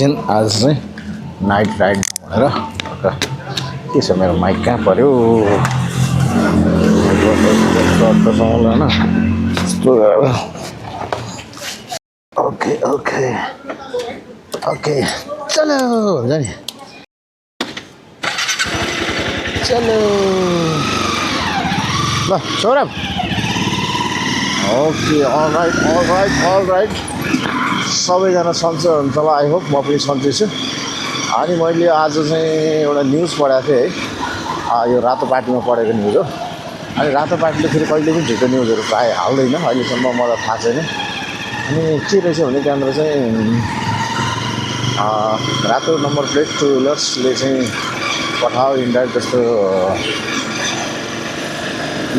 एकछिन आज चाहिँ नाइट राइड भनेर के छ मेरो माइक कहाँ पऱ्यो होइन यस्तो ओके ओके ओके चलो हुन्छ नि चलो ल सौरभ ओके अलराइट सबैजना सन्चै हुन्छ होला आई होप म पनि सन्चै छु अनि मैले आज चाहिँ एउटा न्युज पढेको थिएँ है यो रातो पार्टीमा पढेको न्युज हो अनि रातो पार्टीले फेरि कहिले पनि झुटो न्युजहरू प्रायः हाल्दैन अहिलेसम्म मलाई थाहा छैन अनि के रहेछ भने त्यहाँनिर चाहिँ रातो नम्बर प्लेट टु व्हिलर्सले चाहिँ पठाओ इन्डाइरेक्ट जस्तो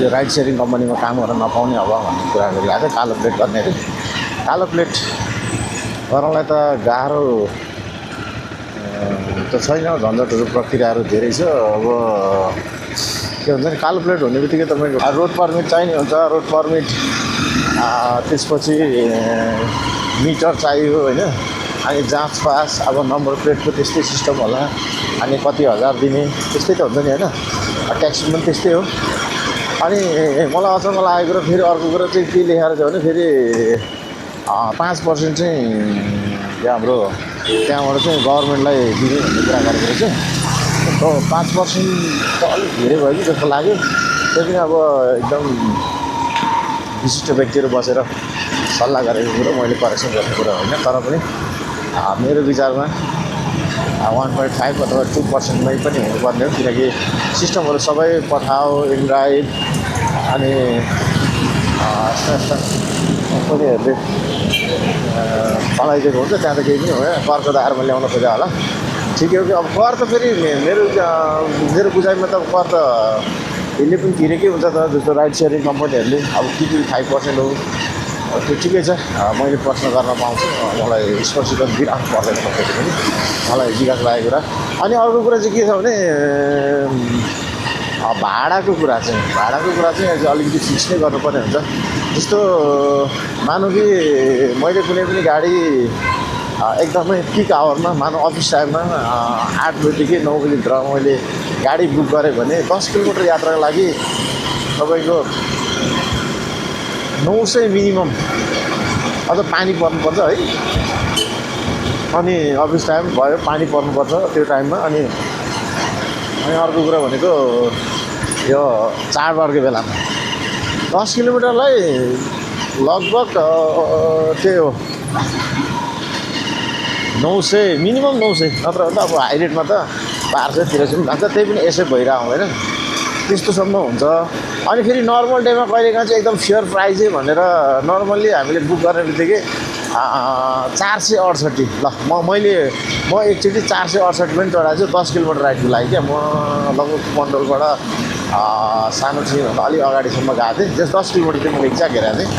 यो राइड सेयरिङ कम्पनीमा काम गर्न नपाउने अब भन्ने कुराहरू ल्याएको थियो कालो प्लेट गर्ने अरे कालो प्लेट गर्नलाई त गाह्रो त छैन झन्झटहरू प्रक्रियाहरू धेरै छ अब के भन्छ नि कालो प्लेट हुने बित्तिकै तपाईँको रोड पर्मिट चाहिने हुन्छ रोड पर्मिट त्यसपछि मिटर चाहियो होइन अनि जाँच पास अब नम्बर प्लेटको त्यस्तै सिस्टम होला अनि कति हजार दिने त्यस्तै त हुन्छ नि होइन ट्याक्स पनि त्यस्तै हो अनि मलाई अचम्म लागेको र फेरि अर्को कुरा चाहिँ के लेखेर छ भने फेरि 5% चाहिँ हाम्रो त्यहाँबाट चाहिँ गभर्मेन्टलाई दिने भन्ने कुरा गरेको रहेछ 5% त अलिक धेरै भयो कि जस्तो लाग्यो त्यो पनि अब एकदम विशिष्ट व्यक्तिहरू बसेर सल्लाह गरेको कुरो मैले करेक्सन गर्ने कुरा होइन तर पनि मेरो विचारमा 1.5 अथवा 2%मै पनि हुनुपर्ने हो किनकि सिस्टमहरू सबै पठाओ इनराइड अनि उनीहरूले चलाइदिएको हुन्छ त्यहाँ त केही पनि होइन करको दायरामा ल्याउन खोज्यो होला ठिकै हो कि अब कर त फेरि मेरो बुझाइमा त कर त यसले पनि तिरेकै हुन्छ त जस्तो राइड सेयरिङ कम्पनीहरूले अब के 5% हो त्यो ठिकै छ मैले प्रश्न गर्न पाउँछु मलाई स्पष्टीकरण दिइराख्नु पर्दैन कहिले पनि मलाई जिज्ञासा लागेको कुरा अनि अर्को कुरा चाहिँ के छ भने भाडाको कुरा चाहिँ अलिकति फिक्स नै गर्नुपर्ने हुन्छ जस्तो मानौँ कि मैले कुनै पनि गाडी एकदमै पिक आवरमा मानौँ अफिस टाइममा 8 बजीदेखि 9 बजीभित्र मैले गाडी बुक गरेँ भने 10 किलोमिटर यात्राको लागि तपाईँको 900 मिनिमम अझ पानी पर्नुपर्छ है अनि अफिस टाइम भयो पानी पर्नुपर्छ त्यो टाइममा अनि अर्को कुरा भनेको यो चाडबाडको बेलामा 10 किलोमिटरलाई लगभग त्यही हो 900 मिनिमम 900 नत्र त अब हाई रेटमा त 1200 पनि लाग्छ त्यही पनि यसै भइरहेको होइन त्यस्तोसम्म हुन्छ अनि फेरि नर्मल डेमा कहिलेकाहीँ चाहिँ एकदम फेयर प्राइजै भनेर नर्मल्ली हामीले बुक गर्ने बित्तिकै 468 ल म एकचोटि 468 पनि चढाएको छु 10 किलोमिटर राइडको लागि क्या म लगभग मण्डलबाट सानो छिँदा अलिक अगाडिसम्म गएको थिएँ जस 10 किलोमिटर चाहिँ मैले एक्ज्याक्ट हेरेको थिएँ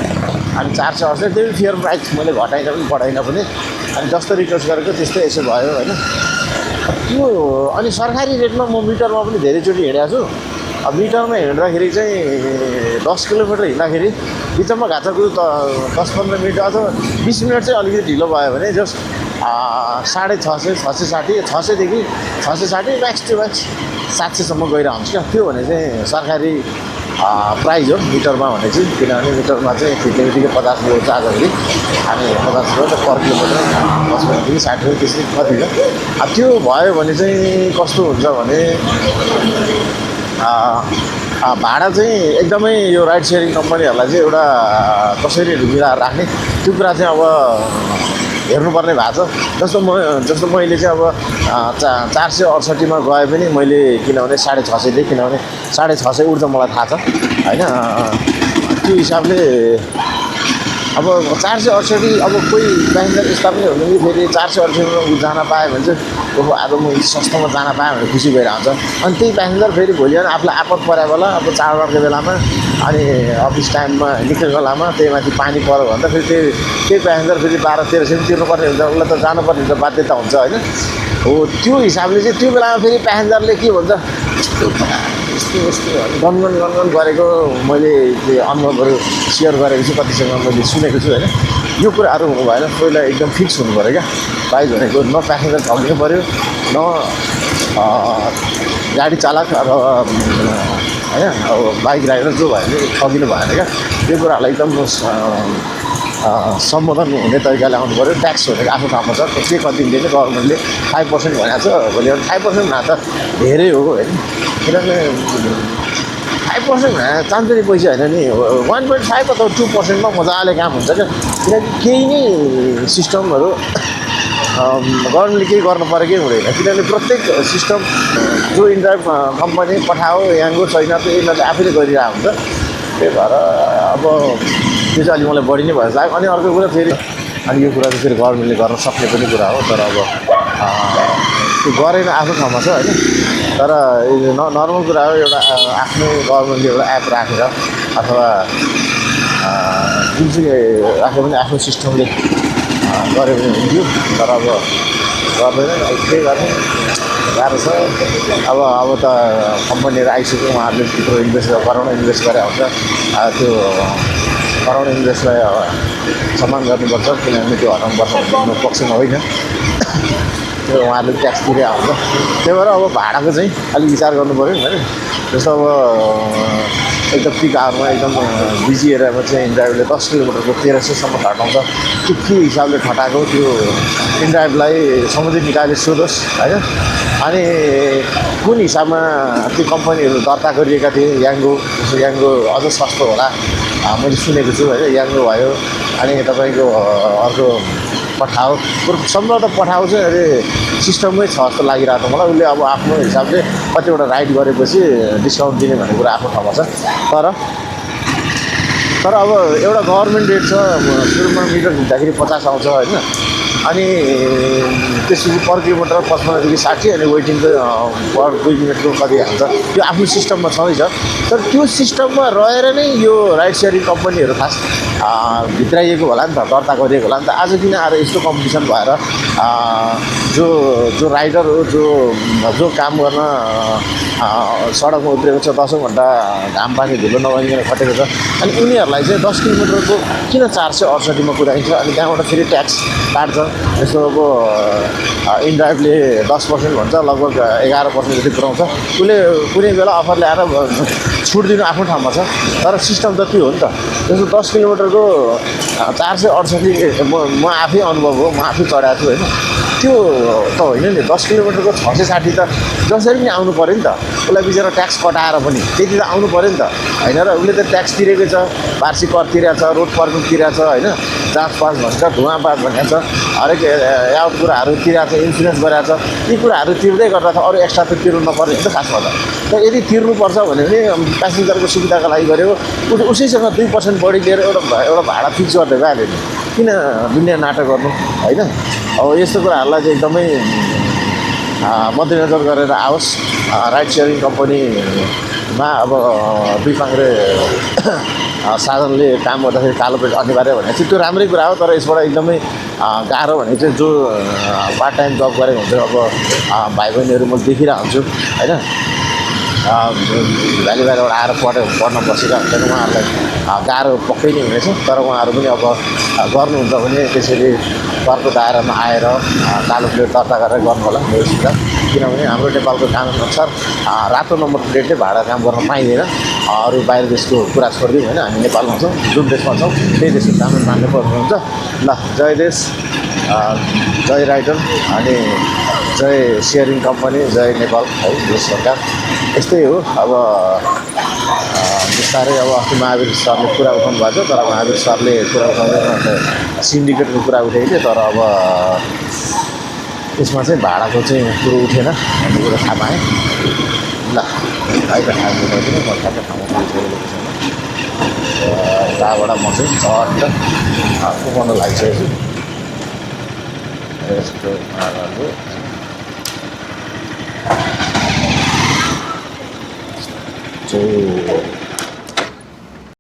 अनि 468 त्यो फेयर प्राइस मैले घटाइनँ पनि बढाइनँ पनि अनि जस्तो रिक्वेस्ट गरेको त्यस्तै यसो भयो होइन त्यो अनि सरकारी रेटमा म मिटरमा पनि धेरैचोटि हिँडेको छु अब मिटरमा हिँड्दाखेरि चाहिँ 10 किलोमिटर हिँड्दाखेरि बिचमा घाँचाको 10-15 मिनट अथवा 20 मिनट चाहिँ अलिकति ढिलो भयो भने जस्ट 650 660 600देखि 660 म्याक्स टु म्याक्स 700सम्म गइरहेको हुन्छ क्या त्यो भने चाहिँ सरकारी प्राइज हो मिटरमा भने चाहिँ किनभने मिटरमा चाहिँ फिट्नेबित्तिकै 50 रुपियाँ चार्ज हुने अनि 50 रुपियाँ पर किलोमिटर 10 रुपियाँदेखि 60 रुपियाँ त्यसरी कति छ अब त्यो भयो भने चाहिँ कस्तो हुन्छ भने भाडा चाहिँ एकदमै यो राइड सेयरिङ कम्पनीहरूलाई चाहिँ एउटा कसरी मिलाएर राख्ने त्यो कुरा चाहिँ अब हेर्नुपर्ने भएको छ जस्तो मैले चाहिँ अब 468मा गए पनि मैले किनभने 650 किनभने 650 उठ्छ मलाई थाहा छ होइन त्यो हिसाबले अब 468 अब कोही प्यासेन्जर यस्ता पनि हुनु कि फेरि 468मा जान पायो भने चाहिँ अब म सस्तोमा जान पाएँ भने खुसी भइरहेको हुन्छ अनि त्यही प्यासेन्जर फेरि भोलि आफूलाई आपत पऱ्यो बेला अब चाडबाडको बेलामा अनि अफिस टाइममा निस्केको बेलामा त्यही माथि पानी पऱ्यो भने त फेरि त्यही प्यासेन्जर फेरि 1200-1300 तिर्नुपर्ने हुन्छ उसलाई त जानुपर्ने हुन्छ बाध्यता हुन्छ होइन हो त्यो हिसाबले चाहिँ त्यो बेलामा फेरि प्यासेन्जरले के भन्छ यस्तो गनगन गरेको मैले त्यो अनुभवहरू सेयर गरेको छु कतिसँग मैले सुनेको छु होइन यो कुराहरू हुनु भएन, पहिला एकदम फिक्स हुनु पऱ्यो क्या। बाइक भनेको न प्यासेन्जर ठग्नु पऱ्यो, न गाडी चालक अथवा होइन अब बाइक राइडर जो भयो भने ठगिनु भएन क्या। यो कुराहरूलाई एकदम सम्बोधन हुने तरिकाले आउनु पऱ्यो। ट्याक्स भनेको आफ्नो ठाउँमा छ, के कति दिने गभर्मेन्टले 5% भनेको छ, भोलि 5% भए त धेरै हो होइन। किनभने 5% भने चान्चुरी पैसा होइन नि, 1.5 अथवा 2%मा मजाले काम हुन्छ क्या। किनकि केही नै सिस्टमहरू गभर्मेन्टले केही गर्नु परेकै हुँदैन। किनभने प्रत्येक सिस्टम जो इन्ड्राइभ कम्पनी पठाओ याङ्गो छैन, त्यो यिनीहरूले आफैले गरिरहेको हुन्छ। त्यही भएर अब त्यो चाहिँ अलिक मलाई बढी नै भएर लाग्यो। अनि अर्को कुरा फेरि, अनि यो कुरा चाहिँ फेरि गभर्मेन्टले गर्न सक्ने पनि कुरा हो, तर अब त्यो गरेन आफ्नो ठाउँमा छ होइन। तर नर्मल कुरा हो, एउटा आफ्नो गभर्मेन्टले एउटा एप राखेर अथवा जुन चाहिँ राख्यो भने आफ्नो सिस्टमले गऱ्यो भने हुन्थ्यो। तर अब गर्दैन, के गर्ने, गाह्रो छ। अब त कम्पनीहरू आइसक्यो, उहाँहरूले त्यत्रो इन्भेस्ट करोड इन्भेस्ट गरे हुन्छ। त्यो करोड इन्भेस्टलाई सम्मान गर्नुपर्छ, किनभने त्यो हटाउनुपर्छ भन्ने पक्षमा होइन। त्यो उहाँहरूले ट्याक्स तिरे आउँछ। त्यही भएर अब भाडाको चाहिँ अलिक विचार गर्नु पऱ्यो होइन। जस्तो अब एकदम पिक आवरमा एकदम बिजी एरियामा चाहिँ इन्ड्राइभले 10 किलोमिटरको 1300सम्म घटाउँछ। त्यो के हिसाबले घटाएको, त्यो इन्ड्राइभलाई समुद्री निकायले सोधोस् होइन। अनि कुन हिसाबमा त्यो कम्पनीहरू दर्ता गरिएका थिए, याङ्गो जस्तो याङ्गो अझ सस्तो होला मैले सुनेको छु होइन। याङ्गो भयो, अनि तपाईँको अर्को पठाओ, सम्भवतः पठाओ चाहिँ अरे सिस्टममै छ जस्तो लागिरहेको छ मलाई। उसले अब आफ्नो हिसाबले कतिवटा राइड गरेपछि डिस्काउन्ट दिने भन्ने कुरा आफ्नो ठाउँमा छ। तर अब एउटा गभर्मेन्ट रेट छ, सुरुमा मिटर हिँड्दाखेरि 50 आउँछ होइन। अनि त्यसपछि पर किलोमिटर 55देखि 60, अनि वेटिङ पर 2 मिनटको कति हाल्छ, त्यो आफ्नो सिस्टममा छँदैछ। तर त्यो सिस्टममा रहेर नै यो राइड सेयरिङ कम्पनीहरू खास भित्राइएको होला नि त, दर्ता गरिएको होला नि त। आज किन आएर यस्तो कम्पिटिसन भएर जो राइडर हो, जो काम गर्न सडकमा उत्रेको छ, 10 घन्टा घाम पानी धुलो नभइकन खटेको छ, अनि उनीहरूलाई चाहिँ 10 किलोमिटरको किन 468 मा कुदाइन्छ। अनि त्यहाँबाट फेरि ट्याक्स काट्छ। जस्तो अब इन्ड्राइभले 10% भन्छ, लगभग 11% जति पुऱ्याउँछ। उसले कुनै बेला अफर ल्याएर छुट दिनु आफ्नो ठाउँमा छ, तर सिस्टम त त्यो हो नि त। जस्तो 10 किलोमिटरको 468 म आफै अनुभव हो, म आफै चढाएको छु होइन। त्यो त होइन नि, 10 किलोमिटरको 660 त जसरी पनि आउनु पऱ्यो नि त। उसलाई बिचरा ट्याक्स कटाएर पनि त्यति त आउनु पऱ्यो नि त होइन। र उसले त ट्याक्स तिरेकै छ, वार्षिक कर तिरेको छ, रोड पर्मिट तिरेको छ होइन, जाँच पास भन्छ, धुवा पास भनेको छ, हरेक यावत कुराहरू तिरेको छ, इन्सुरेन्स गरेको छ। यी कुराहरू तिर्दै गर्दा त अरू एक्स्ट्रा त तिर्नु नपर्ने नि त खासमा त। र यदि तिर्नुपर्छ भने पनि प्यासेन्जरको सुविधाको लागि गरेको, उसैसँग 2% बढी लिएर एउटा भाडा फिक्स गर्दै भइहाल्यो नि। किन दुनियाँ नाटक गर्नु होइन। अब यस्तो कुराहरूलाई चाहिँ एकदमै मध्यनजर गरेर आओस्। राइड सेयरिङ कम्पनीमा अब दुई पाङ्ग्रे साधनले काम गर्दाखेरि कालो पेट अनिवार्य भनेको चाहिँ त्यो राम्रै कुरा हो। तर यसबाट एकदमै गाह्रो भनेको चाहिँ जो पार्ट टाइम जब गरेको हुन्छ, अब भाइ बहिनीहरू म देखिरहेको हुन्छु होइन। भ्याली बाहिरबाट आएर पढ्न बसेका हुन्छन्, उहाँहरूलाई गाह्रो पक्कै नै हुनेछ। तर उहाँहरू पनि अब गर्नुहुन्छ भने त्यसरी घरको दायरामा आएर कालो प्लेट दर्ता गरेर गर्नु होला मेरो सुझाव। किनभने हाम्रो नेपालको कानुन अनुसार रातो नम्बर प्लेटले भाडा काम गर्न पाइँदैन। अरू बाहिर देशको कुरा छोडिदिउँ होइन, हामी नेपालमा छौँ, जुन देशमा छौँ त्यही देशको कानुन मान्नु पर्ने हुन्छ। ल, जय देश, जय राइडर, अनि जय सेयरिङ कम्पनी, जय नेपाल है, देश सरकार। यस्तै हो। अब बिस्तारै अब अस्ति महावीर सरले कुरा उठाउनु भएको छ, तर महावीर सरले कुरा उठाउँदैन, सिन्डिकेटको कुरा उठाएको थियो। तर अब त्यसमा चाहिँ भाडाको चाहिँ कुरो उठेन भन्ने कुरो थाहा पाएँ। ल है त, हामी पनि ठ्याक्क ठाउँमा पुगिसकेको छैन। जहाँबाट म चाहिँ चट्ट पुगाउन लागिसकेको छु। यस्तो भाडाहरू चाहिँ